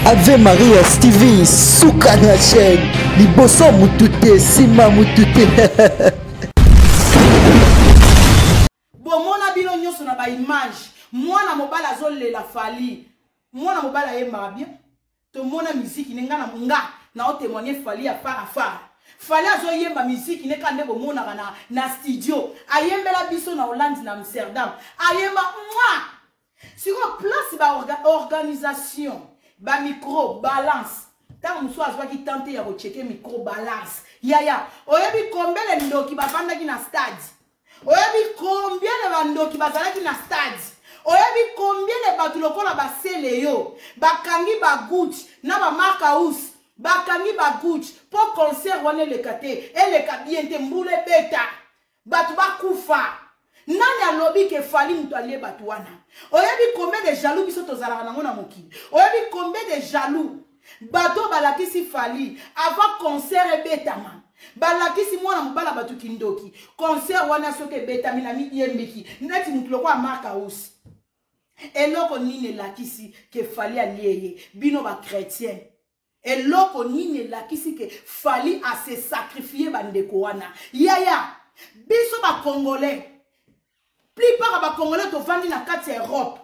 Ave Maria Stevie suka na chaîne liboso mutu te nsima mutu te. Bomona bino nyonso na ba image mwana mobali azolela Fally, mwana mobali ayembaka bien, tomona miziki ne nga na nga na o témoigner Fally ya fara fara. Fally azoyemba miziki ne kaka nde bomonaka na, na studio ayembela biso na Hollande na Amsterdam ayemba mwa sikoyo place ba organisation ba micro balance ntango mosusu azwaki temps te ya kocheke micro balance yaya oyebi kombele ndoki bavandaki na stade oyebi combien de bandoki bazalaki na stade oyebi combien de bato lokola basele yo bakangi baguch na bamark house bakangi baguch mpo concert wana eleka te eleka bien te mbula ebeta bato bakufa nani alobi ke fali moto alie bato wana oyebi combien de jaloux biso tozalaka nango na mokili oyebi combien de jaloux bato balakisi fali avant concert ebetama balakisi mwana mobala bato kindoki concert wana soki ebetami na midiembiki neti moto lokola mark house eloko nini elakisi ke fali alie ye bino bachrétien eloko nini elakisi ke fali ase sacrifie bandeko wana yaya biso bacongolais plupart ya bacongolais tovandi na kati ya europe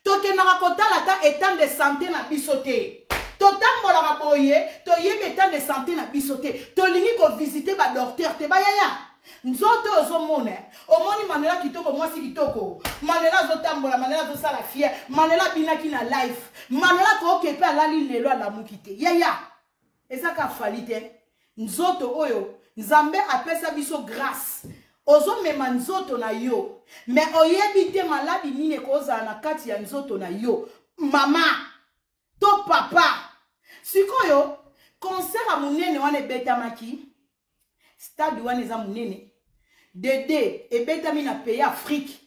tokendaka kotala ata etat de sante na biso te totambolaka boye toyebi etat de sante na biso te tolingi kovisite badocteur te bayaya nzoto oyo ozomona omoni manuela kitoko mwasi kitoko manuela azotambola manuela azosala fier manuela abinaki na life manuela kooke mpe alali lelo alamuki te yaya eza ka fali te nzoto oyo nzambe apesa biso grâce ozomema nzoto na yo me oyebi te maladi nini ekozala na kati ya nzoto na yo mama to papa sikoyo concert ya monene wana ebetamaki stade wana eza monene dede ebetami na pays afrique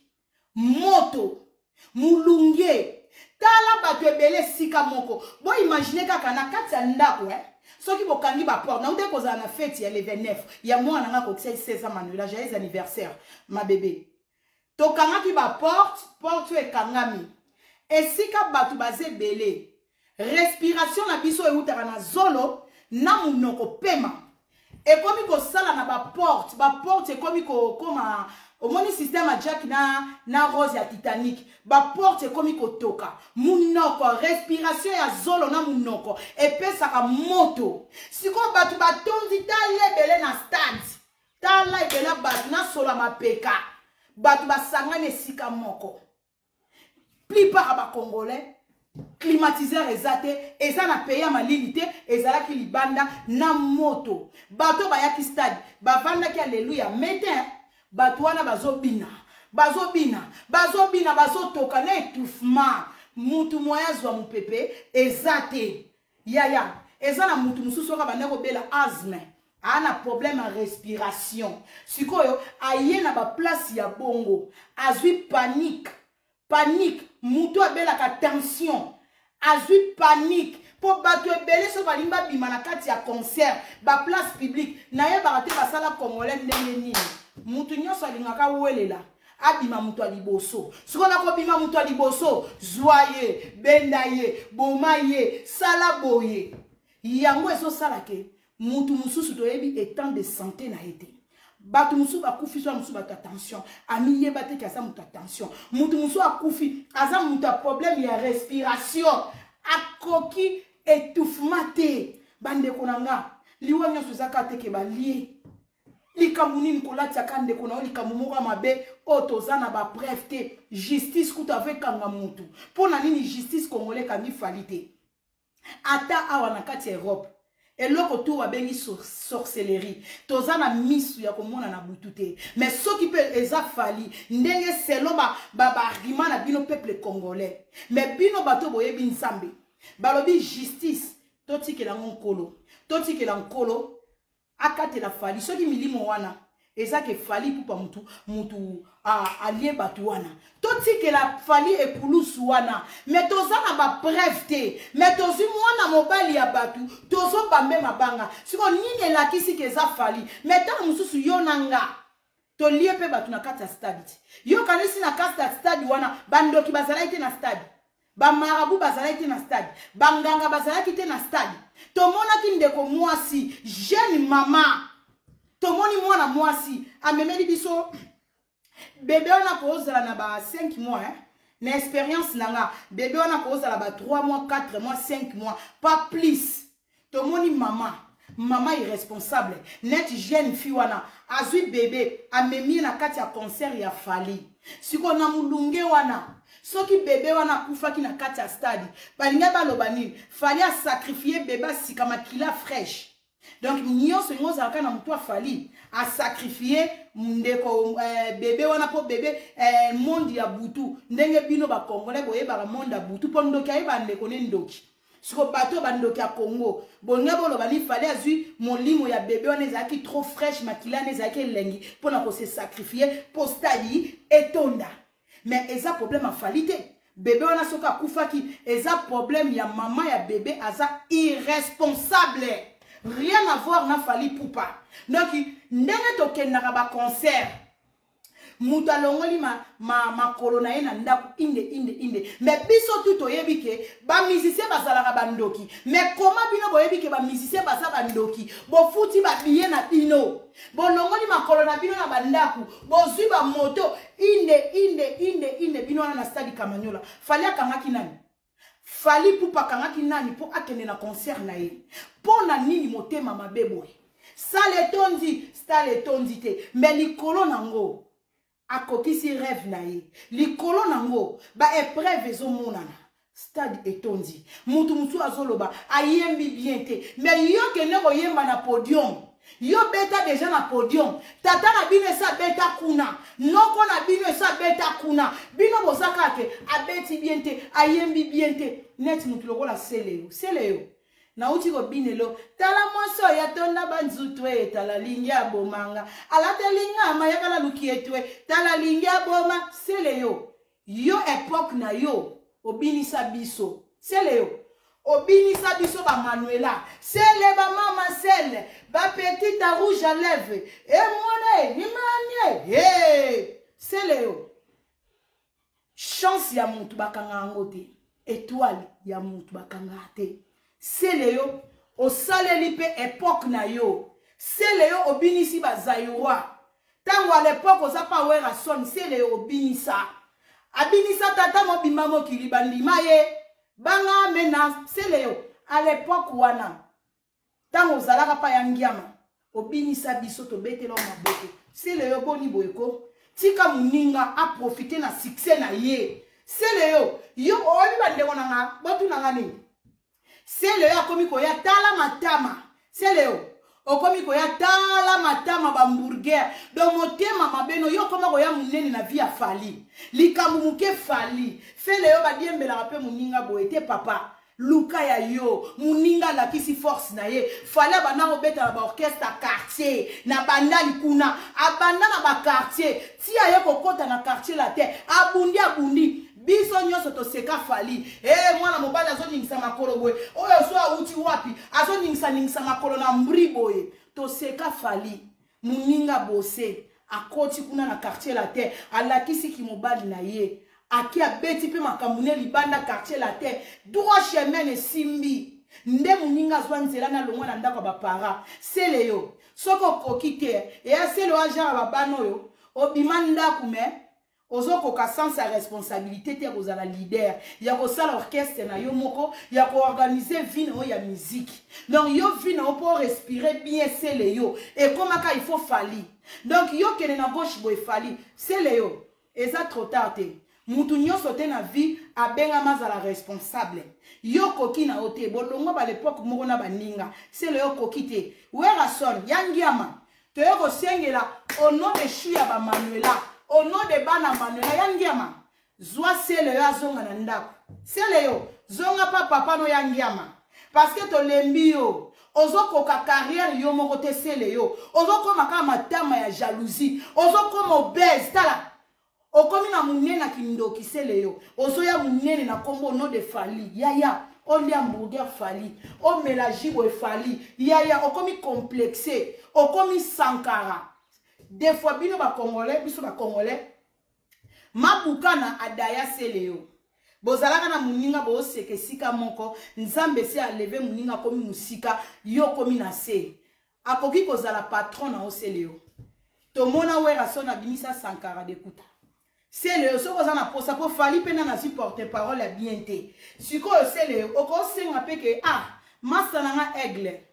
moto mulunge tala bato ebele esika moko boimagine kaka na kati ya ndako eh? soki bokangi baporte nautaki kozala na feti ya le 29 ya mwana nanga akokisaki 16 ans manuela joyeux anniversaire ma bebe tokangaki baporte porte oyo ekangami esika bato baza ebele respiration na biso eutaka na zolo na monoko pema ekomi kosala na baporte baporte ekomi kokoma omoni système ya jack na, na rose ya titanic baporte ekomi kotoka monoko respiration ya zolo na monoko epesaka moto sikoyo bato batondi tala ebele na stade tala ebele bato nasola mapeka bato basangani esika moko plupart ya bacongolais climatiseur eza te eza na pays ya malili te ezalaki libanda na moto bato bayaki stade bavandaki aleluya mete bato wana bazobina bazobina bazobina bazotoka na étouffement mutu moyen azwa mopepe eza te yaya eza na mutu mosusu oyo abanda kobela asthme aa na problème ya respiration sikoyo aye na baplace ya bongo azwi panique panique mutu abelaka tension azwi panique mpo bato ebele soki balingi babima na kati ya concert baplace publique nayebaka te basala congolais ndenge nini mutu nyonso alingaka welela abima moto ya liboso sikoyo nakobima moto ya liboso zwa ye benda ye boma ye sala boye yango ezosala ke moto mosusu toyebi etant de sante na ye te bato mosusu bakufi so mosusu bato ya tension amiyeba te ke aza moto ya tension moto mosusu akufi aza moto ya problème ya respiration akoki étouffement te bandeko na nga liwa nyonso eza kaka te ke balie likambo nini kolatiaka ndeko na yo likambo moko ya mabe oyo toza na bapreuve te justice kutu avo ekanga motu mpo na nini justice congolais ekangi fali te ata awa na kati ya europe eloko tu babengi sorcellerie toza na misu ya komona na butu te mais soki mpe eza fali ndenge selon baargument ba, ba na bino peuple congolais mais bino bato boyebi nzambe balobi justice totikela yango nkolo totikela nkolo akatela fali soki milimo wana eza ke fali pupa mutu mutu alie bato wana totikela fali ekulusu wana me toza na bapreuve te me tozwi mwana mobali ya bato tozobambe mabanga sikoyo nini elakisi ke eza fali me ntango mosusu yo na nga tolie mpe bato na kati ya stade ti yo okanisi na kati ya stade wana bandoki bazalaki te na stade. Bamarabu bazalaki te na stade, banganga bazalaki te na stade. Tomonaki ndeko mwasi, jeune mama, tomoni mwana mwasi amemeli biso bebe wana kozala na ba 5 mois, hein? Na expérience na nga, bebe wana kozala ba 3 mois, 4 mois, 5 mois, pas plus. Tomoni mama, mama irresponsable, net jeune fille wana azwi bebe, amemi ye na kati ya concert ya Fally. Sikoyo na molunge wana, soki bebe wana akufaki na kati ya stade, balingaki baloba nini? Fally asacrifie bebe, asika makila fraîche. Donc nyonso yango ozalaka na motu ya Fally asacrifie ndeko bebe wana mpo bebe monde ya butu, ndenge bino bacongolais boyebaka monde ya butu, mpo ndoki ayeba ndeko ne ndoki. Siko bato oyo bandoki ya Congo, bolingi boloba ni Fally azwi molimo ya bebe wana ezalaki trop fraîche, makila wana ezalaki elengi mpona kose sacrifier mpo stade etonda. Mais eza problème ya Fally te. Bebe wana soki akufaki, eza problème ya mama ya bebe, aza irresponsable, rien à voir na Fally Ipupa. Donc ndenge tokendaka baconcert, moto alongoli makolo na ye na ndako inde inde inde, mais biso tu toyebi ke bamusicien bazalaka bandoki. Mais koma bino boyebi ke bamusicien baza bandoki, bofuti babiye na bino, bolongoli makolo na bino na bandako, bozwi bamoto inde inde inde inde, bino wana na stade Kamanyola. Fally akangaki nani? Fally Ipupa akangaki nani mpo akende na concert na ye? Mpo na nini motema mabe boye? Salle etondi, stade etondi te, mais likolo nango akokisi rêve na ye. Likolo nango baépreuve ezomonana, stade etondi. Mutu mosusu azoloba ayembi bien te, mais yo kende koyemba na podium. Yo beta deja na podium. Tata na bino esi abeta kuna, noko na bino esi abeta kuna. Bino boza kaka ke abeti bien te, ayembi bien te. Neti mutu lokola Seleyo, Seleyo nauti kobinelo, tala mwasi oyo atonda banzutu e, tala lingi abomanga, alatelinga mayaka na luki etwe, tala lingi aboma. Seleyo, yo époque na yo obinisa biso. Seleyo, obinisa biso bamanuela sele, bamama sele, bapetite à rouge à lèvre e, mwana e nimanie e. Seleyo, chance ya mutu bakanga yango te, étoile ya mutu bakanga te. Sele yo osaleli mpe époque na yo. Sele yo obinisi bazaïrois ntango à l'époque oza pa Werrason. Sele yo obinisa, abinisa tata mobimba mokili, bandima ye banga mena. Sele yo à l'époque wana, ntango ozalaka pa ya ngiama, obinisa biso, tobetela maboko. Sele yo, boni boye ko? Tika moninga aprofite na succès na ye. Sele yo, yo oyebi bandeko na nga, botunanga nini? Sele yo akomi koya, tala matama. Sele yo okomi koya, tala matama bahamburger. Donc motema mabe no yo, okoma koya monene na vie ya Fally. Likambo moke Fally. Sele yo, badiembelaka mpe moninga boye te. Papa, luka ya yo. Moninga alakisi force na ye. Fally abanda kobeta na baorchestre ya quartier na Bandali kuna, abanda na baquartier ti aye kokɔta na Quartier Latin. Abundi, abundi, biso nyonso toseka Fally e, mwana mobali azoningisa makolo boye, oyo so awuti wapi, azoningisaningisa makolo na mbri boye. Toseka Fally. Moninga bose akoti kuna na Quartier Latin, alakisiki mobali na ye, aki abeti mpe makambo ne libanda Quartier Latin, droit chemin esimbi nde moninga azwa nzela na longwa na ndako ya bapara. Sele yo, soki okoki te, eya sele oyo ajara babana oyo obima ndako, mais ozokoka sens ya responsabilité te ya kozala leader, ya kosala orchestre na yo moko, ya koorganiser vie na yo ya musique. Donc yo, vie na yo mpo respirer bien, sele yo, ekomaka il faut Fally. Donc yo kende na gauche boye, Fally. Sele yo, eza trop tard te. Mutu nyonso te na vie abengama azala responsable. Yo koki na yo te, bolongwa balepoke moko na baninga. Sele yo, koki te. Werrason ya ngiama, toye kosengela au nom de shu ya bamanuela, au nom de bana Manuela ya ngiama, zwa sele yo azonga na ndako. Sele yo, zonga pa papa no ya ngiama, parce que tolembi yo. Ozokoka carrière yo moko te. Sele yo, ozokoma kaka matama ya jalousie, ozokoma obèse. Tala, okomi na monene na kindoki. Sele yo, ozoya monene na nkombo nom de Fally. Yaya, olia hamburger Fally, omela jibo efali. Yaya, okomi complexe, okomi Sankara. Des fois bino bacongolais, biso bacongolais, mabukana adaya. Sele yo, Bozalaka na moninga, booseka esika moko. Nzambe esi aleve moninga, akomi mosika, yo okomi na se. Akoki kozala patron na osele yo. Tomona Werrason abimisa Sankara de Kuta. Sele yo, soki oza na posa mpo Fally mpe nana azwi porte parole ya bien te. Sikoyo sele yo, okosenga mpe ke ah, masta na nga aigle,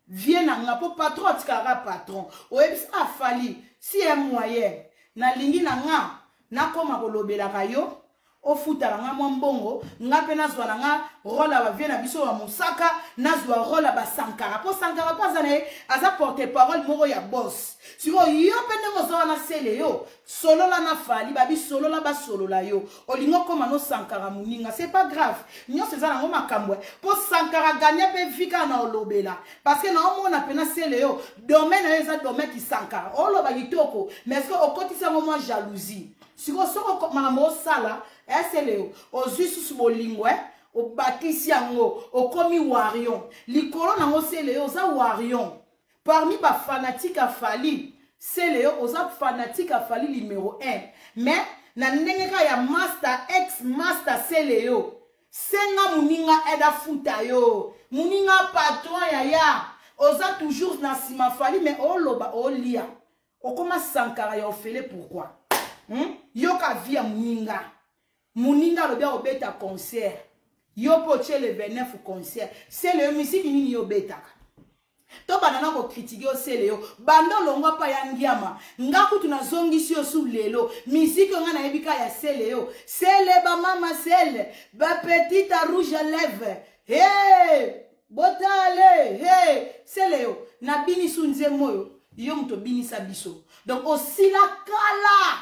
vie na nga, mpo patron atikalaka patron. Oyebisi ah Fally, si ya moyen, nalingi na nga nakoma kolobelaka yo, ofutaka nga mwa mbongo, nga mpe nazwa na nga role ya bavie na biso ya mosaka, nazwa role ya basankara, mpo Sankara mpo aza na ye, aza porte parole moko ya boss. Sikoyo yo mpe ndenge oza wana, sele yo, solola na Fally, babi solola, basolola yo. Olingi okóma no Sankara moninga, c'est pas grave, nyonso eza nango makambo, mpo Sankara gagna mpe vi kaka na olobela, parce que naomona mpena sele yo, domaine na yo eza domaine kisankara, oloba kitoko, mais est-ce que okotisi yango mwa jalousie? Sikoyo soki makambo osala esele yo, ozwi susu bolingo, obakisi yango, okomi warrior likolo nango. Sele yo, oza warrior parmi bafanatique ya Fally. Sele yo, oza fanatique ya Fally numéro 1, mais na ndenge kaka ya master, ex master. Sele yo, senga moninga aide, afuta yo, moninga patron yaya. Oza toujours na nsima Fally, mais oloba olia, okoma Sankara ya ofele. Pourquoi? Yoka vie ya moninga. Moninga alobi akobeta concert, yo mpo otie le 29 concert. Sele yo, misiki nini yo obetaka? Tobanda na kocritiquer yo. Sele yo, banda olongwa mpa ya ngiama, nga kutu nazongisi yo su lelo. Misiki oyo nga nayebi kaka ya sele yo, sele bamama, sele bapetite à rouge à lèvre, hey, botale hey. Sele yo, nabinisu nzembo oyo, yo moto obinisa biso. Donc osila kala,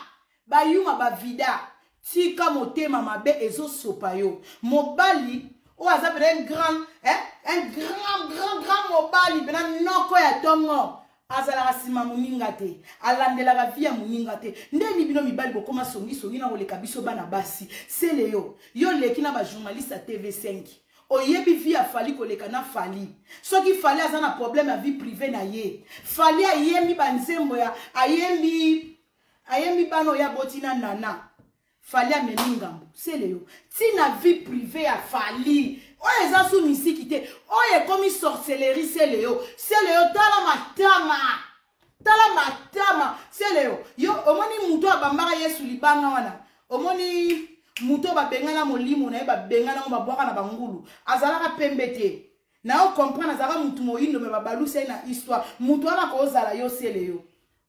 bayuma bavida. Tika motema mabe, ezosopa yo. Mobali oyo aza mpena un grand, eh? Un grand, grand, grand mobali mpena, noko ya ntongo, azalaka nsima moninga te, alandelaka vie ya moninga te. Ndeni bino mibali bokóma songisongi na koleka biso bana basi. Sele yo, yo leki na bajournaliste ya TV5, oyebi vie ya Fally koleka na Fally. Soki Fally aza na problème ya vie privée na ye, Fally ayembi banzembo ya ayembi, ayembi bana oyo aboti na nana, Fally amemi ngambo. Sele yo, ntina vie privée ya Fally oyo eza su misiki te, oyo ekomi sorcellerie. Sele yo, sele yo, tala matama, tala matama. Sele yo, yo omoni moto abambaka Yesu libanga wana, omoni moto oyo babengana molimo na ye, babengana ngo, babwaka na bangulu, azalaka pembe te. Na yo comprendre, azalaka motu moyindo, me babalusi ye na histoire. Motu wana kozala yo. Sele yo,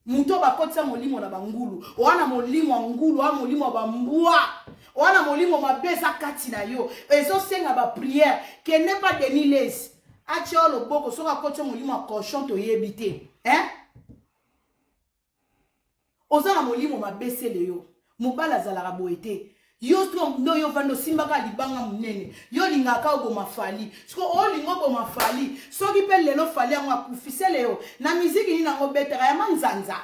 moto oyo bakotisa molimo na bangulu, owana molimo ya ngulu, owana molimo ya bambwa, owana molimo mabe eza kati na yo, ezosenga baprière. Kende pa Denis Lessie, atia yo loboko. Soki akotisa molimo ya cochon, toyebi te, hein? Oza na molimo mabe. Sele yo, mobali azalaka boye te. Yo nde oyo ovandi, osimbaka libanga monene. Yo olingaka oboma Fally. Siko olinga oboma Fally, soki mpe lelo Fally yango akufi, sele yo, na miziki nini yango obetaka ya manzanza?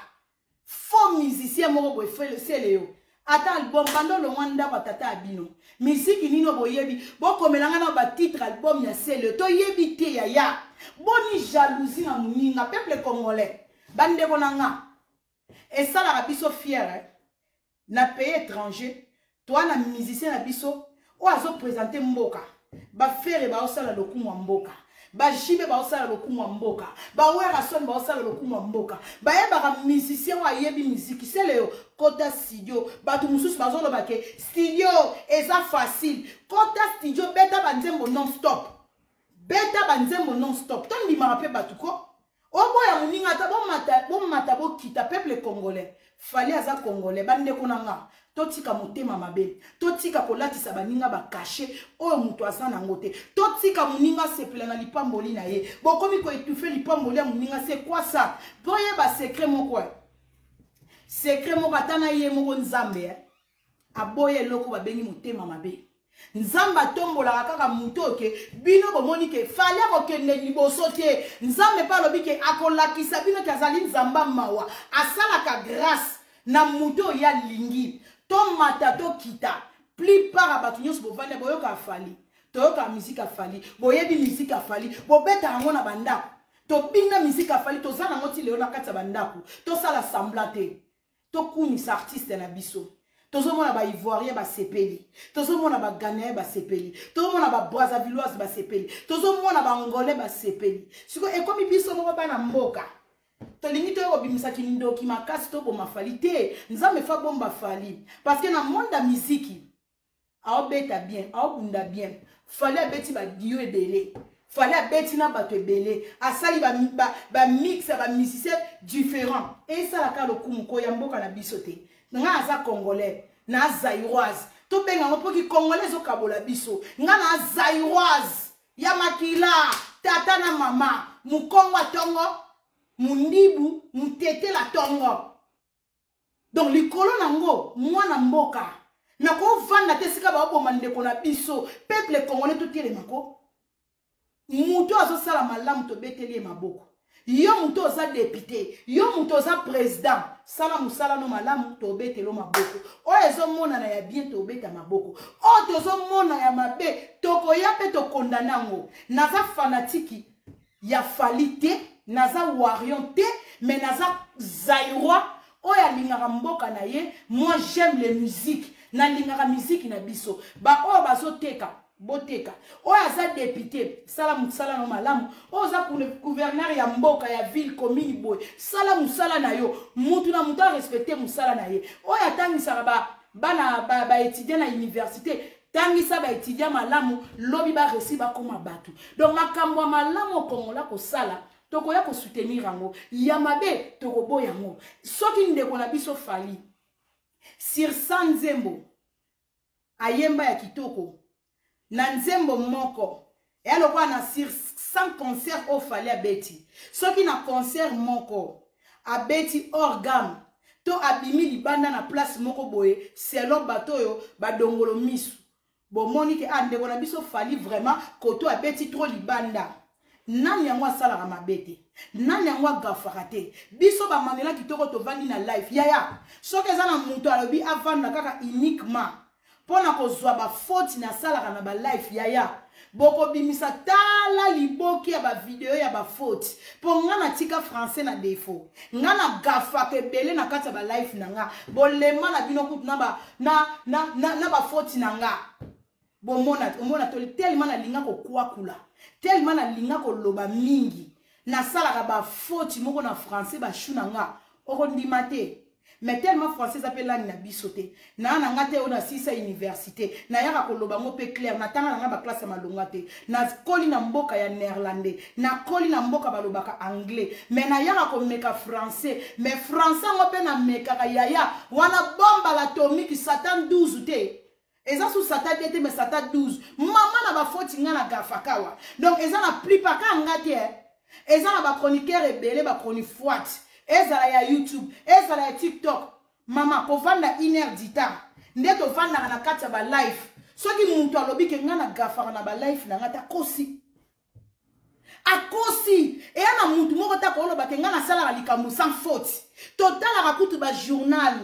Faux musicien moko boye. Sele yo, ata album, banda olongwa ndako ya tata ya bino, miziki nini oyo boyebi? Bokomelanga na batitre album ya sele yo, toyebi te. Yaya, boni jalousie na moninga? Peuple congolais, bandeko na nga, esalaka biso fiere na pays étranger toa na musicien na biso oyo azoprésenter mboka. Baferre baosala lokumu ya mboka, baJB baosala lokumu ya mboka, baWerrason baosala lokumu ya mboka. Bayebaka musicien oyo ayebi miziki. Sele yo, kota studio. Bato mosusu bazoloba ke studio eza facile. Kota studio, beta banzembo non stop, beta banzembo non stop. Tondimaka mpe bato ko oboya moninga, ata bomata, bomata, bokita. Peuple congolais, Fally aza congolais. Bandeko na nga, totika motema mabe, totika kolatisa baninga bacachet oyo moto aza nango te. Totika moninga asepela na lipamboli na ye. Bokomi koétouffer lipamboli ya moninga, c'est quoi ça? Boyeba secret moko, secret moko, ata na ye moko Nzambe aboya eloko babengi motema mabe. Nzambe atombolaka kaka moto oyo ke bino bomoni ke Fally akokende liboso te. Nzambe mpe alobi ke akolakisa bino ke azali Nzambe mawa, asalaka grâce na moto oyo alingi. Tomata, tokita, plupart ya bato nyonso bovandi, boyokaka Fally, toyokaka miziki ya Fally, boyebi miziki ya Fally, bobetaka yango na bandako. Tobina miziki ya Fally, toza nango ti lelo na kati ya bandako. Tosala semblant te, tokumisa artiste na biso. Tozomona baivoirien basepeli, tozomona baghanéen basepeli, tozomona babrazzavilloise basepeli, tozomona baangolais basepeli. Sikoyo ekomi biso moko bana mboka tolingi toye kobimisa kindoki makasi, toboma Fally te. Nzambe fa bomba Fally, parce que na monde ya miziki aobeta bien, aobunda bien. Fally abeti badio ebele, Fally abeti na bato ebele, asali bamix ya bamusicien différent. Esalaka lokumu koya mboka na biso te. Nga aza Congolais na Zairoise, tobenga yango mpoki Congolais ezokabola biso. Nga na Zairoise ya makila, tata na mama mokongo atongo, mundibu mutetela tongo. Donc likolo nango mwana mboka nakovanda te esika baoboma ndeko na biso. Peuple congolais, totelemako. Moto azosala malamu, tobeteli ye maboko. Yo moto oza député, yo moto oza président, sala mosala no malamu, tobetelo maboko. Oyo ezomonana ya bien, tobeta maboko. Oyo tozomona ya mabe, tokoya mpe tokondana yango. Naza fanatique ya Fally te, naza warrior te, mais naza Zairois oyo alingaka mboka na ye. Moi, j'aime les musiques, nalingaka miziki na biso. Baoyo bazoteka, boteka. Oyo aza député, sala mosala no malamu. Oyo oza gouverneur ya mboka, ya ville, commune boye, sala mosala na yo. Mutu na mutu arespecte mosala na ye. Oyo atangisaka bana baétudiant na université, tangisa baétudiant malamu, lobi baresi bakóma bato. Donc makambo ya malamu okongola kosala, tokoya kosoutenir yango. Ya mabe, tokoboya yango. Soki ndeko na biso Fally, sur 100 nzembo ayemba ya kitoko, na nzembo moko eya lokola na sur 100 concert oyo Fally abeti, soki na concert moko abeti hors gamme to abimi libanda na place moko boye, selon bato oyo badongolo misu, bomoni ke ah, ndeko na biso Fally vraiment koto abeti trop libanda. Nani yango asalaka mabe te? Nani yango agafaka te? Biso bamanela kitoko, tovandi na life yaya. Soki eza na moto alobi avanda kaka uniquement mpo na kozwa bafaute nasalaka na balife yaya, bokobimisa tala liboki ya bavideo ya bafaute, mpo nga natika français na défaut. Nga na gafaka ebele na kati ya balife na nga. Bolema na bino kutu na bafaute na nga. Bomona, omona toli tellement nalinga kokwakula, tellement nalinga koloba mingi, nasalaka bafaute moko na français. Bashu na nga okondima te, mais tellement français eza mpe langue na biso te. Naa na nga te oyo nasisa université, nayaka koloba yango mpe clair. Natanga na nga baklasse ya malonga te, nakoli na mboka ya néerlandais, nakoli na mboka balobaka anglais, mais nayaka komeka français. Mais français yango mpe namekaka yaya wana bombe l'atomique satan 12 te. Eza su satan 2 te, mais satan 12. Mama na bafoti nga na gafakawa. Donc eza na plupart ka nga te, eza na bachroniqueur ebele, bachronifoite, ezala ya YouTube, ezala ya TikTok. Mama kovanda une heure du temps nde tovandaka na kati ya balife. Soki moto alobi ke nga na gafaka na balife na nga te, akosi, akosi. Eya na mutu moko ta koloba ke nga nasalaka likambo sans faute. Totalaka kutu bajournal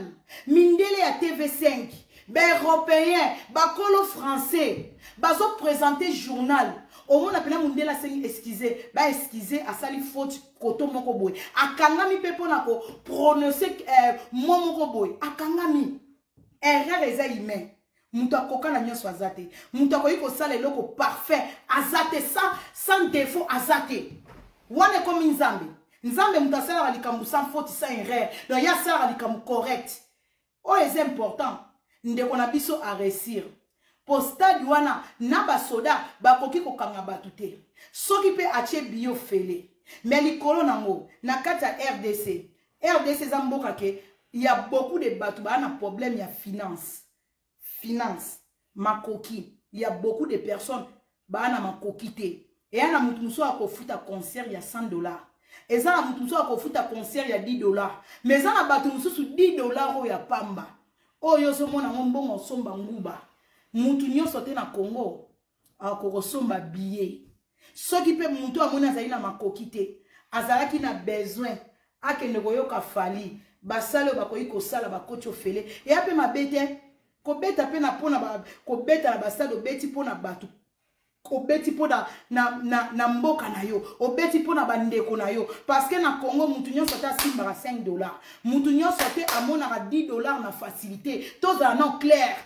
mindele ya TV5, baeuropéen, bakolo français bazoprésente journal, omona mpena mondele asengi excuse, baexcuse, asali faute koto moko boye, akangami mpe mpona koprononce mo moko boye, akangami. Erreur eza humain. Moto akoka na nyonso aza te. Moto akoki kosala eloko parfait aza te, sans défaut aza te. Wana ekomi Nzambe. Nzambe moto asalaka likambo sans faute, sans erreur. Donc ye asalaka likambo correct. Oyo eza important, ndeko na biso aréussir, po stade wana na basoda bakoki kokanga bato te. Soki mpe atie bio fele, mais likolo nango na kati ya RDC, RDC eza mboka ke ya beaucoup de bato baa na problème ya finance, makoki ya beaucoup de personnes baa na makoki te. Eya na motu mosusu akofuta concert ya 100 $, eza na motu mosusu akofuta concert ya 10 $, mais eza na bato mosusu 10 $ oyo ya pamba oyo ozomona yango mbongo osomba nguba. Mutu nyonso te na Congo akokosomba billet. Soki mpe mutu amoni azali na makoki te, azalaki na besoin akende koyoka Fally, basali oyo bakoki kosala bakoti ofele. Eya mpe mabe te kobeta mpe na mpona kobeta na bastade, obeti mpona bato. Obeti mpo na, na, na, na mboka na yo, obeti mpo na bandeko na yo, parce que na Congo mutu nyonso te asimbaka 5 $, mutu nyonso te amonaka 10 $ na facilité. Tozala non clair,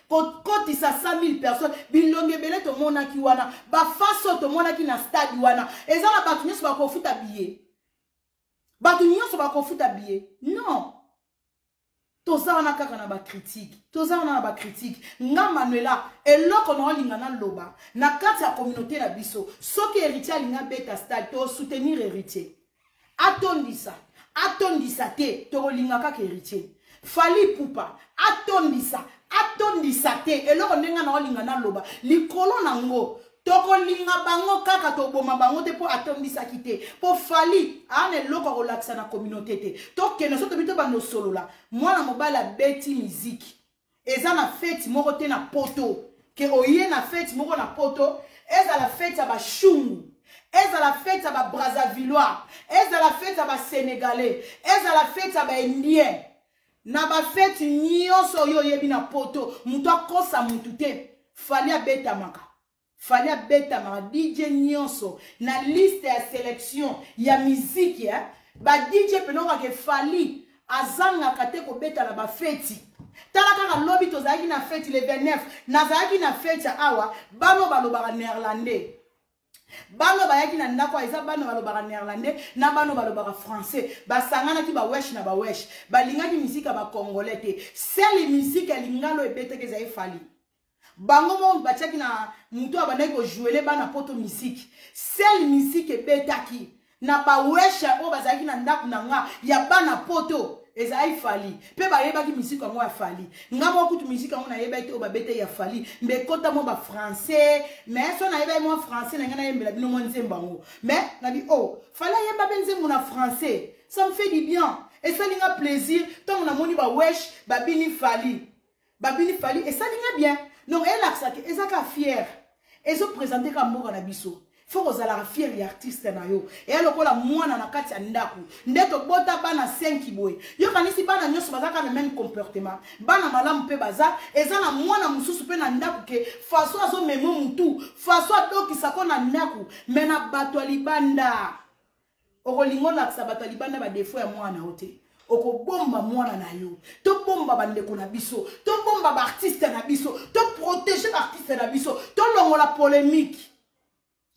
kokotisa 100 000 personnes, bilongi ebele tomonaki wana, baface oyo tomonaki na stade wana, eza na bato nyonso bakofuta billet? Bato nyonso bakofuta billet? Non, toza wana kaka na bacritique, toza wana na bacritique. Nga Manuela, eloko na olinga naloba na kati ya communauté na biso, soki Héritier alinga abeta stade, tosoutenir Héritier. Atondisa, atondisa te, tokolinga kaka Héritier. Fally Ipupa atondisa, atondisa te, eloko ndenge na olinga naloba likolo nango, tokolinga bango kaka, toboma bango te mpo atondisaki te, mpo Fally aa na eloko akolakisa na communauté te. Tokende so tobi tobanda osolola. Mwana mobali abeti miziki, eza na feti moko te na Poto ke oye na feti moko na Poto, ezala feti ya bashungu, ezala feti ya Babrazzavillois, ezala feti ya Basénégalais, ezala feti ya Baindien, na bafeti nyonso oyo oyebi na Poto, moto akosa motu te. Fally abetamaka, Fally abetamaka. DJ nyonso na liste ya sélection ya miziki, eh? Ba DJ pene okake, Fally azangaka te kobeta na bafeti. Tala kaka lobi tozalaki na feti le 29, nazalaki na feti awa, bano balobaka néerlandais, bano bayaki na ndako, eza bano balobaka néerlandais na bano balobaka français, basanganaki bawesh na bawesh, balingaki miziki ya Bacongolais te. Seule miziki ya lingalo ebetaki ezali Fally. Bango moko batiaki na moto abandaki kojouer bana Poto miziki. Seule miziki ebetaki na bawesha oyo bazalaki na ndako na nga ya bana Poto ezalaki Fally, mpe bayebaki miziki yango ya Fally. Nga moko kutu miziki yango nayebaki te oyo babete ya Fally, mbe ekota mwa bafrançais, mais so nayebaki mwa français na ngai, nayembela bino mwa nzembo yango. Mais nabi o oh, Fally ayemba mpe nzembo na français, ça me fait du bien, esali nga plaisir. Ntango namoni bawesh babini Fally, babini Fally, esali nga bien. Donc elakisaki eza ka fier, ezoprésente ka mboka na biso. Fo kozalaka fier ya artiste na yo. Eya lokola mwana na kati ya ndako nde tobota bana 5 boye, yokanisi bana nyonso baza kaka na même comportement. Bana malamu mpe baza, eza na mwana mosusu mpe na ndako ke façon azomema mutu, façon adokisako na ndako, me na bato ya libanda okolinga olakisa bato ya libanda badéfauts ya mwana yo te. Okobomba mwana na yo. Tobomba bandeko na biso, tobomba baartiste na biso, toprotéger baartiste na biso, tolongola polémique.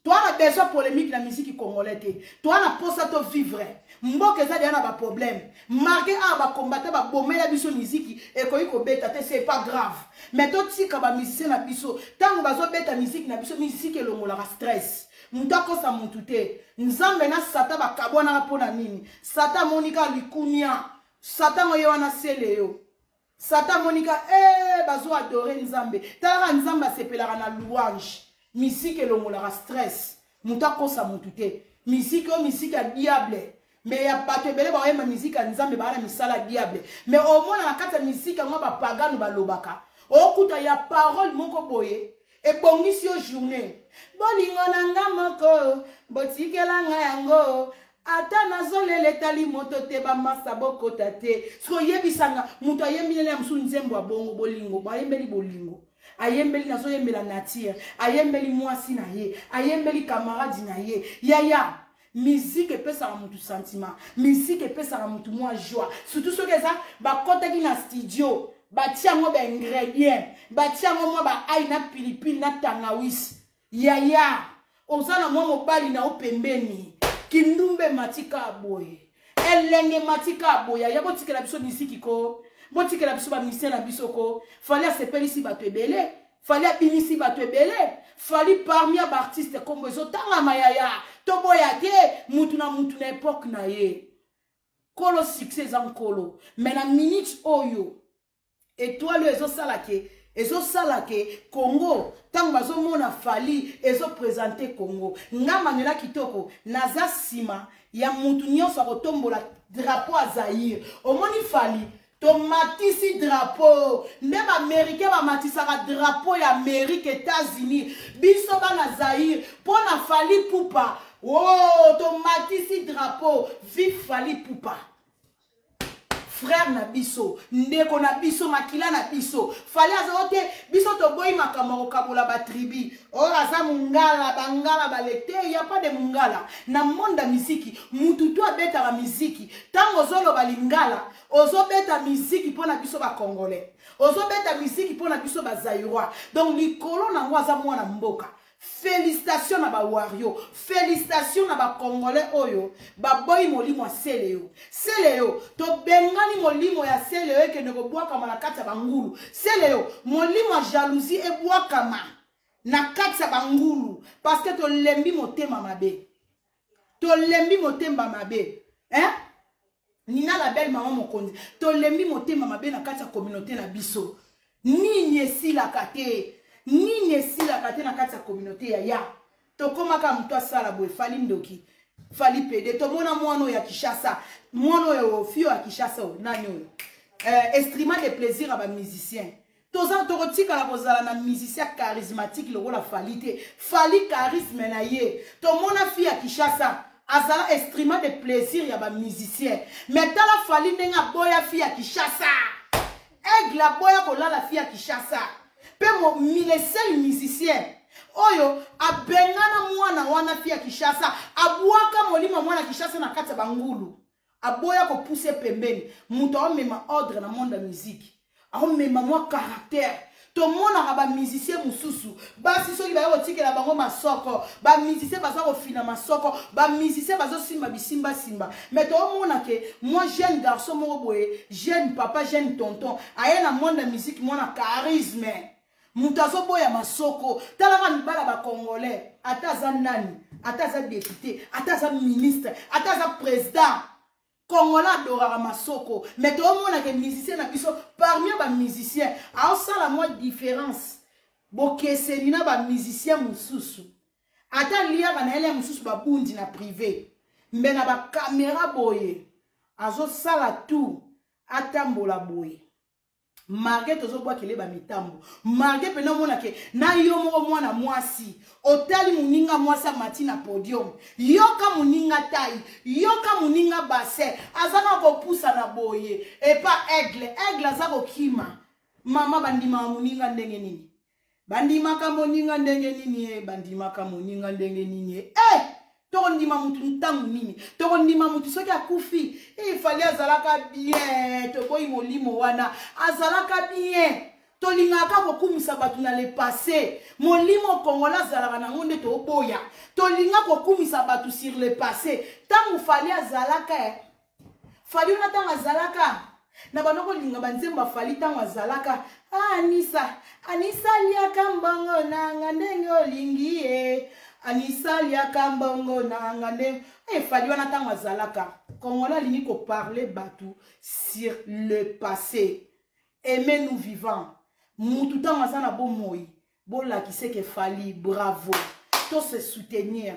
Toa na besoin polémique na musique congolais te. Toa na posa tovivre, mboka eza deya na baproblème. Marke awa bakombata babomela biso miziki, ekoki kobeta te, c'est pas grave, mais totika bamusicien na biso ntango bazobeta miziki na biso. Miziki elongolaka stress, moto akosa motu te. Nzambe na Satan bakabwanaka mpo na nini? Satan amonika likunia, Satan ngo ye wana sele yo. Satan amonika e bazo adorer Nzambe. Talaka, Nzambe asepelaka na louange. Misiki elongolaka stress, moto akosa motu te. Misiki oyo misiki ya diable, me ya bato ebele baoyemba misiki ya Nzambe, baa na misala ya diable. Me omona na kati ya misiki yango bapagano balobaka, okuta ya parole moko boye ebongisi yo journée. Bolingo na nga moko botikela nga yango, ata nazolela etali moto te, bamasa bokota te. Soki oyebisanga moto ayembi ya mosusu nzembo ya bongo, bolingo bayembeli, bolingo ayembeli, nazoyembela nature, ayembeli mwasi na ye, ayembeli camarade na ye. Yaya, musique epesaka motu sentiment, musique epesaka motu mwa joie, surtout soki eza bakɔtaki na studio, batia yango baingrédient, batia yango mwa baail na pilipili na tangawisi. Yaya, oza na mwa mobali na yo pembeni, kindumba ematika boye, elenge ematika boye. Yaya, botikela biso misiki ko, botikela biso bamusicien na biso ko. Fally asepelisi bato ebele, Fally abimisi bato ebele, Fally parmi ya baartiste kombo ezotangama. Yaya, toboya te, mutu na mutu na époque na ye. Nkolo succès eza nkolo, mais na minute oyo étoile oyo ezosala ke, ezosala ke Congo, ntango bazomona Fally, ezoprésente Congo. Nga Manuela Kitoko naza nsima ya mutu nyonso akotombola drapeau ya Zaire. Omoni Fally, tomatisi drapeau nde Baaméricain bamatisaka drapeau ya Amérique, États-Unis. Biso bana Zaire, mpo na Fally Ipupa o oh, tomatisi drapeau. Vive Fally Ipupa! Frère na biso, ndeko na biso, makila na biso. Fally aza te, biso toboyi makambo ya kokabola ba tribu. Oyo aza mungala, bangala balete, ya pas de mungala. Na monde ya miziki, mutu tu abetaka miziki. Tango ozoloba lingala, ozobeta miziki mpona biso ba congolais. Ozobeta miziki mpona biso ba zaïrois. Donc likolo nango aza mwana mboka. Félicitations na ba wario, félicitations na ba congolais oyo baboyi molimo ya Celeo. Celeo, tobengani molimo ya Celeo ekende kobwakama na kati ya bangulu. Celeo, molimo ya jalousie ebwakama na kati ya bangulu parce que tolembi motema mabe. Tolembi motema mabe. Hein? Nina la belle maman mokonzi, tolembi motema mabe na kati ya communauté na biso. Nini esilaka te? Nini esilaka te na kati ya communauté ya ya? Tokomaka moto asala boye, Fally ndoki, Fally pede. Tomona mwana oyo ya Kinshasa, mwana oyo fio ya Kinshasa oyo, nani oyo? Instrument de plaisir à ba musiciens. Toza tokotikala kozala na musicien charismatique lokola Fally te. Fally charisme na ye. Tomona fille ya Kinshasa azala instrument de plaisir ya ba musicien. Mais tala Fally ndenge aboya fille ya Kinshasa. Aigle aboya kolala fille ya Kinshasa. Pe mo le seul musicien oyo abengana mwana wana fille ya Kinshasa, abwaka molimo mwana Kinshasa na kati ya bangulu. Aboya kopousse pembeni. Moto aomema ordre na monde ya musique. Aomema mwa caractère. Tomonaka ba musicien mosusu basi soki baye kotikela bango masoko, ba musicien baza kofina masoko, ba musicien bazosimba bisimba simba. Mais tomona ke moi jeune garçon moko boye, jeune papa, jeune tonton, aye na monde ya musique mwana charisme. Moto azoboya masoko. Talaka mibala ba congolais, ata aza nani, ata aza député, ata aza ministre, ata aza président. Congolais adoraka masoko. Mais tomona ke musicien na biso, parmi ba musicien, aosala mwa différence. Bokeseni na ba musicien mosusu. Ata liaka na ele mosusu babundi na privé. Mbe na ba caméra boye, azosala tout, atambola boye. Malgré tozobwakele ba mitambo, malgré pena omona ke na yo moko mwana mwasi otali moninga mwasi amati na podium, yoka moninga tai, yoka moninga bassin, aza kaka kopusa na boye epa aigle, aigle aza kokima. Mama bandimaka moninga ndenge nini? Bandimaka moninga ndenge nini e? Bandimaka moninga ndenge nini e? Eh! Tokondima mutu ntango nini? Tokondima mutu soki akufi. Fally azalaka bien, toboyi molimo wana, azalaka bien. Tolingaka kokumisa bato na le passé. Molimo congolais azalaka nango nde toboya. Tolinga kokumisa bato sur le passé. Ntango Fally azalaka, Fally wana ntango azalaka na bando kolinga banzembo ya Fally ntango azalaka, Anisa, Anisa liaka mbongo nanga ndenge olingi ye. Anisa liaka mbongo nanga ndenge. Fally wana ntango azalaka, Congolais alingi koparler bato sur le passé. Aimez-nous vivants. Mutu ntango aza na bomoi, bolakise ke Fally bravo. To se soutenir.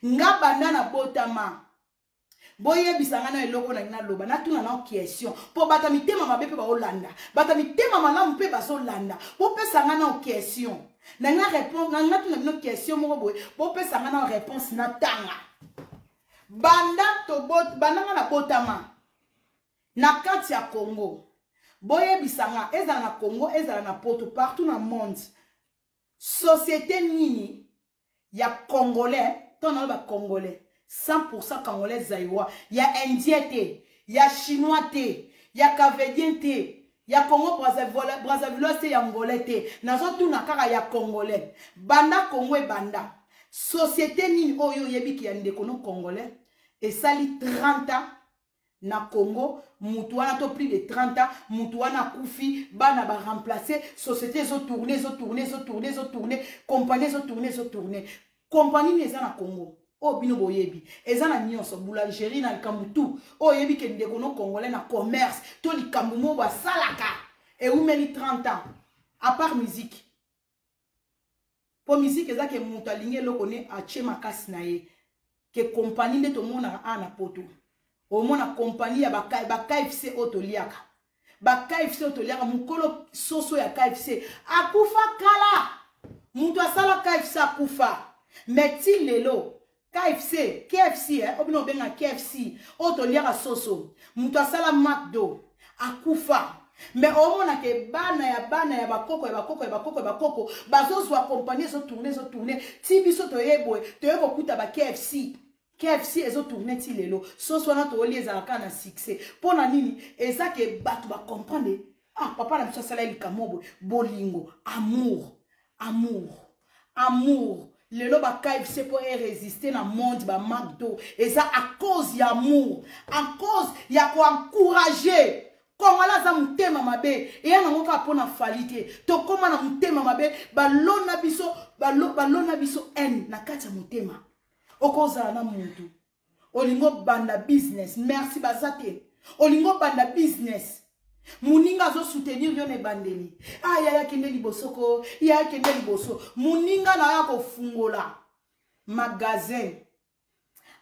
Nga banda na botama. Boyebisa nga na eloko na ngai naloba, natuna na question po bata mitema mabe pe baolanda, bata mitema malamu pe bazolanda. Bopesa nga na question na nga réponse, na nga tuna bino question moko boye, bopesa nga na réponse na tanga. Banda tobot, banda nga na botama na kati ya Congo, boyebisa nga ezala na Congo, ezala na Poto, partout na monde, société nini ya congolais, to na ba congolais 100% congolais zaïrois, ya indien te, ya chinois te, ya cavedien te, ya Congo Brazzaville te, ya angolais te, nazotuna kaka ya congolais. Banda Congo ebanda, société nini oyo oyebiki ya ndeko no congolais esali 30 ans na Congo, mutu wana to plus de 30 ans, mutu wana akufi, bana ba remplacer, société ezo tourner, ezo tourner, ezo tourner, ezo tourner, compagnie ezo tourner, ezo tourner. Compagnie ni eza na Congo, oyo bino boyebi, eza na nyonso, boulangerie na likambo tout, oyo oyebi ke ndeko no congolais na commerce, to likambo moko basalaka, eumeli 30 ans, à part musique. Po musique eza ke mutu alingi eloko ne atie makasi na ye. Ke compagnie nde tomonaka awa na poto. Omona compagnie ya ba KFC oyo toliaka. Ba KFC oyo toliaka, mokolo soso ya KFC akufa kala. Mutu asala KFC akufa. Mais ti lelo KFC, KFC, obino obenga KFC, oyo toliaka soso. Mutu asala McDo. Akufa. Mais omona ke bana ya bana ya bakoko ya bakoko ya bakoko ya bakoko bazozwa kompani ezotourne ezotourne ti biso toye boye toye kokuta ba KFC. KFC ezotourne ti lelo. Soso wana tooli ezalaka na succès. Mpo na nini? Eza ke bato bacomprendre. Ah, papa na biso asala likambo boye. Bolingo, amour, amour, amour. Lelo ba KFC po e résister na monde ba McDo eza à cause ya amour, à cause ya ko encourager. Congolais aza motema mabe, eya nango kaka mpona Fally te. Tokóma na motema mabe, balona biso, balona biso haine na kati ya motema. Okozala na mutu, olingo banda business, merci baza te. Olingo banda business, muninga azo soutenir yo na ebandeli. Ah, yaya kende liboso ko, yaya kende liboso. Muninga na yo akofungola magasin,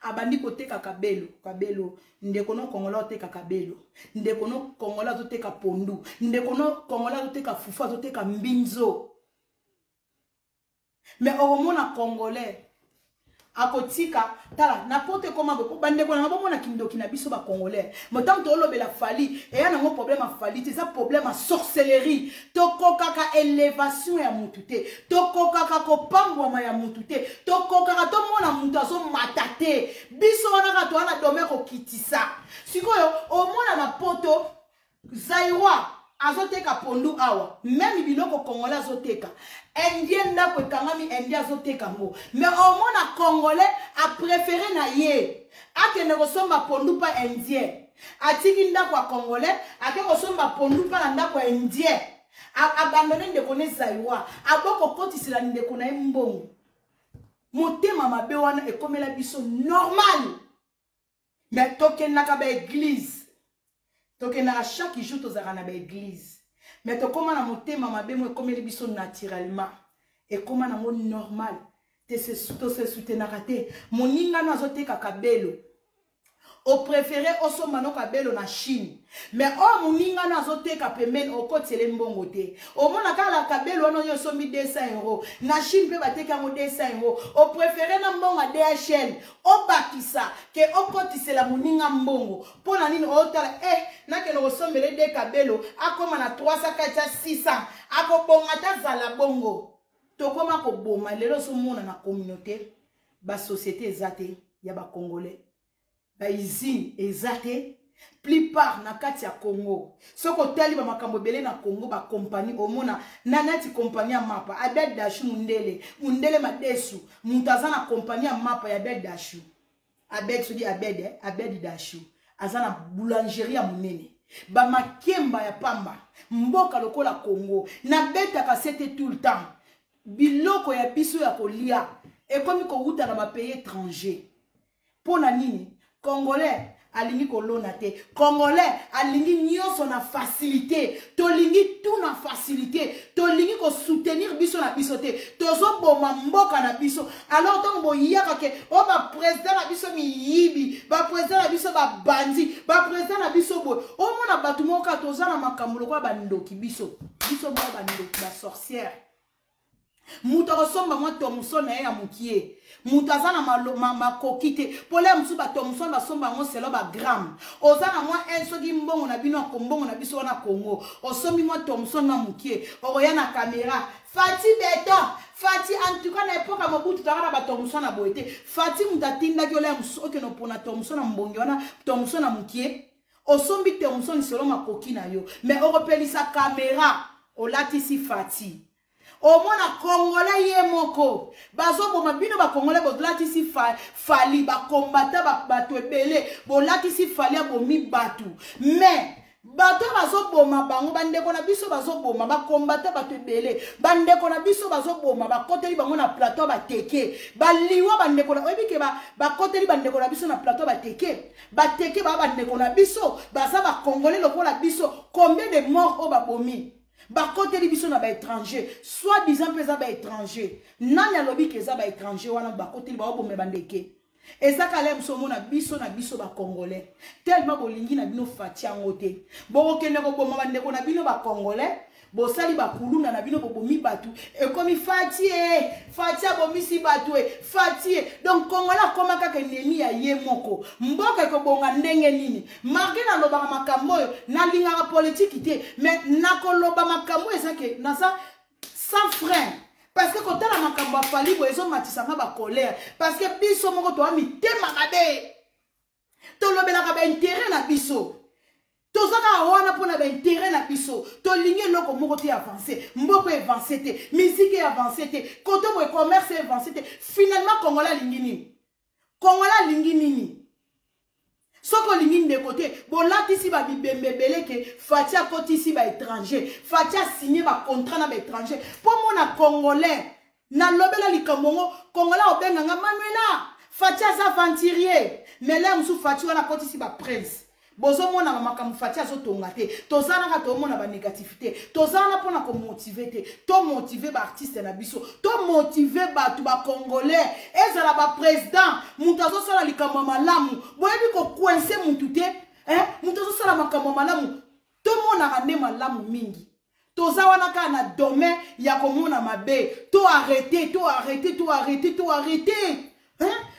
abandi koteka kabelo, kabelo. Ndeko no Congolais oteka kabelo, ndeko no Congolais azoteka pondu, ndeko no Congolais azoteka fufu, azoteka mbinzo. Mais okomona Congolais akotika tala na poto ekoma boye po bandeko nanga bomona kindoki na biso ba Congolais. Motango tolobela Fally, eya nango problème ya Fally te, eza problème ya sorcellerie. Tokokaka élévation ya mutu te, tokokaka kopambwama ya mutu te, tokokaka tomona mutu azomata te. Biso wana kaka toza na domaine kokitisa. Sikoyo omona na poto Zaïrois azoteka pondu awa, meme biloko Congolais azoteka. Indien ndako ekangami, Indien azoteka ngo. Mais omona Congolais a préféré na ye akende kosomba pondu pa Indien. Atiki ndako ya Congolais, ake kosomba pondu pa na ndako ya Indien. Abandonné ndeko ne Zaïrois, aboko kotisela ndeko na ye mbongo. Motema mabe wana ekomela biso normal. Mais tokendaka ba église, tokendaka chaque jour, tozalaka na ba église, mais tokóma na motema mabe mo ekomeli biso naturellement, ekóma nango normal. Tose soutenaka te. Moninga no azoteka kabelo, opréféré osomba no kabelo na Chine, mais oyo moninga no azoteka pembeni okotiele mbongo te. Omona kaka kabelo wana oyo osombi 200 euro na Chine mpe bateki yango 200 euro, opréféré na mbongo ya DHL obakisa ke okotisela moninga mbongo. Mpo na nini? Otala nakende kosombela de kabelo akóma na 300 kati ya 600, akobonga ta zala bongo. Tokóma koboma lelo. Ozomona na communauté basociété eza te ya bacongolais, bausine eza te plupart na kati ya Congo. Soki otali bamakambo ebele na Congo, bakompani omona na nati kompani ya mapa Abel Dashu, mundele, mundele madesu, moto aza na kompani ya mapa ya Abel Dashu, Abed soki Abed, Abed Dashu aza na boulangerie ya monene, bamakemba ya pamba. Mboka lokola Congo, nabetaka sete tout le temps, biloko ya biso ya kolia ekomi kowuta na bapays étranger. Mpo na nini? Congolais alingi kolona te, Congolais alingi nyonso na facilité. Tolingi tout na facilité, tolingi kosoutenir biso na biso te, tozoboma mboka na biso. Alors ntango boyaka ke oyo baprésident na biso miyibi, baprésident na biso babandi, baprésident na biso boye, omona bato moko kaka toza na makambo lokola bandoki. Biso biso moko bandoki, basorcière. Moto akosomba mwa Thomson na ye ya mokie, moto aza na makoki te mpona ya mosusu bathomson basomba yango selo bagramme. Oza na mwa un soki mbongo na bino, mbongo na biso wana Congo, osombi mwa thomson na mokie, okoya na kamera Fati beton Fati. En tout cas na époque ya Mobutu toyaka na bathomson na boye te. Fati moto atindaki ola ya mosusu okende opona thomson na mbongi wana, thomson na mokie. Osombi thomson selo makoki na yo, mais okopelisa kamera olatisi Fati. Omona Congolais ye moko bazoboma bino bacongolais. Bolatisi Fally, bakombata bato ebele, bolatisi Fally abomi bato, mais bato bazoboma bango. Bandeko na biso bazoboma, bakombata bato ebele, bandeko na biso bazoboma, bakoteli bango na plateau bateke baliwa. Bandeko na oyebi ke bakoteli bandeko na biso na plateau bateke, bateke baa bandeko na biso, baza bacongolais lokola biso. Combien de morts oyo babomi, bakoteli biso na baétranger, soit disant mpe eza baétranger? Nani alobi ke eza baétranger wana bakoteli baobomela bandeke? Eza kala mosu omona biso na biso bacongolais, tellement bolingi na bino Fati yango te, bokokende koboma bandeko na bino bacongolais. Bosali bakuluna na bino, bobomi bato, ekomi Fati e Fati abomisi bato e Fati e. Donc Congolais akoma kaka ennemi ya ye moko. Mboka ekobonga ndenge nini? Malgré nalobaka makambo oyo, nalingaka politiki te, mais nakoloba makambo eza ke naza sans frein, parce que kotala makambo ya Fally boye ezomatisa nga bacolère, parce que biso moko toa mitema mabe, tolobelaka baintérêt na biso, toza kaka wana mpona baintérêt na biso. Tolingi eloko moko te avance, mboka avance te, musique avance te, koto boye commerce avance te. Finalement Congolais alingi nini? Congolais alingi nini? Soki olingi ndeko te, bolatisi babibembe ebele ke Fati akotisi baétranger, Fati asigne bacontrat na baétranger. Mpo mona Congolais, nalobela likambo ngo, Congolais obenganga Manuela, Fati aza aventurier. Mais le mosusu Fati wana akotisi baprince, bozomona makambo Fati azotonga te. Toza naka tomona banégativité, toza wana mpona komotiver te. Tomotiver baartiste na biso, tomotiver bato bacongolais, ezala baprésident. Moto azosala likambo ya malamu, boyebi kocoincer mutu te. Moto azosala makambo ya malamu, tomonaka nde malamu mingi. Toza wana kaka na domaine ya komona mabe. To arrête, to arrête, to arrête, to arrête,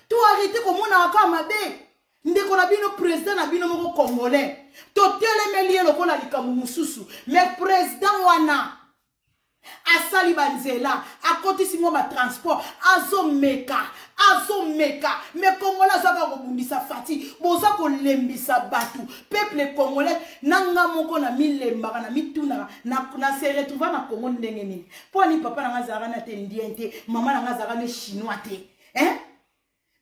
to arrête komonaka kaka mabe. Ndeko na bino, président na bino moko congolais, totelemeli ye lokola likambo mosusu, mais président wana asali banzela, akotisi mwa batransport, azomeka, azomeka. Mais Congolais azwaka kobundisa Fati. Boza kolembisa bato, peuple congolais. Na nga moko na milembaka, na mitunaka na se retrouva na Congo ndenge nini? Mpo ani papa na nga azalaka na te indien te, mama na nga azalaka ne chinois te, hein?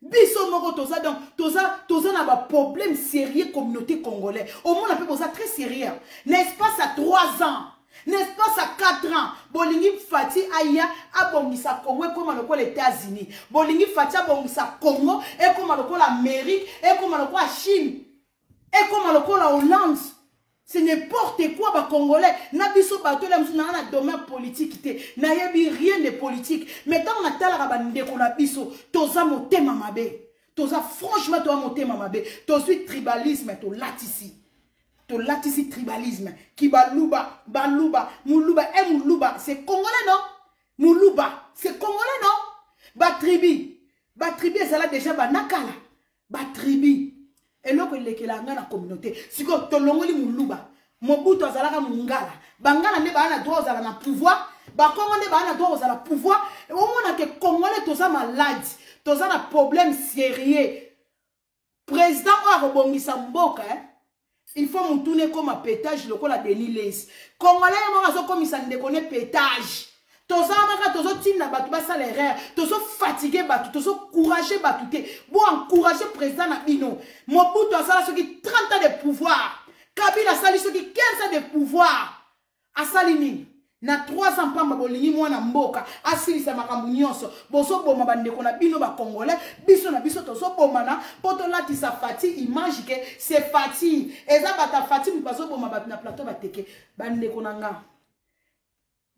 Biso moko toza, donc toza na baproblème sérieux. Communauté congolais, omona mpe boza très sérieux. Na espace ya 3 ans, na espace ya 4 ans, bolingi Fati aya abongisa Congo ekóma lokola États-Unis, bolingi Fati abongisa Congo ekóma lokola Amérique, ekóma lokola Chine, ekóma lokola Hollande. C'est n'importe quoi. Bacongolais na biso, bato oyo mosusu, nanga na domaine politique te, nayebi rien de politique, mais ntango natalaka bandeko na biso, toza motema mabe, toza franchement, toza motema mabe. Tozwi tribalisme, tolatisi tribalisme ki baluba, baluba, muluba e muluba, c'est congolais non? Muluba, c'est congolais non? Batribu, batribu ezala déjà banakala batribu. Eloko elekela nga na communauté sikoyo, tolongoli moluba. Mobutu azalaka mongala, bangala nde baa na droit ozala na pouvoir, bakongo nde baa na droit kozala pouvoir. Omonake Congolais toza malade, toza na problème sérieux. Président oyo akobongisa mboka, eh? Il faut mutuna ekóma pétage lokola Denis Lessie. Congolais ye moko azokomisa ndeko ne pétage. Toza wana kaka, tozotinda bato basala erreur, tozofatigue bato, tozocourage bato te. Boencourage président na bino. Mobutu asala soki 30 ans de pouvoir, Kabila asali soki 15 ans de pouvoir, asali nini na 3 ans pamba? Bolingi mwana mboka asilisa makambo nyonso. Bozoboma bandeko na bino bacongolais. Biso na biso tozobomana mpo tolatisa Fati image ke c'est Fati. Eza bato ya Fati moto bazoboma bato na plateau bateke. Bandeko na nga,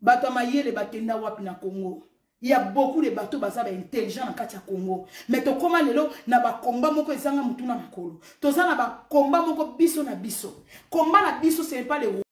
bato ya mayele bakenda wapi na Congo? Il y a beaucoup de bateaux baza ba intelligent na kati ya Congo, mais tokóma lelo na bakomba moko ezanga mutu na makolo. Toza na bakomba moko biso na biso, komba na biso, ce n'est pas le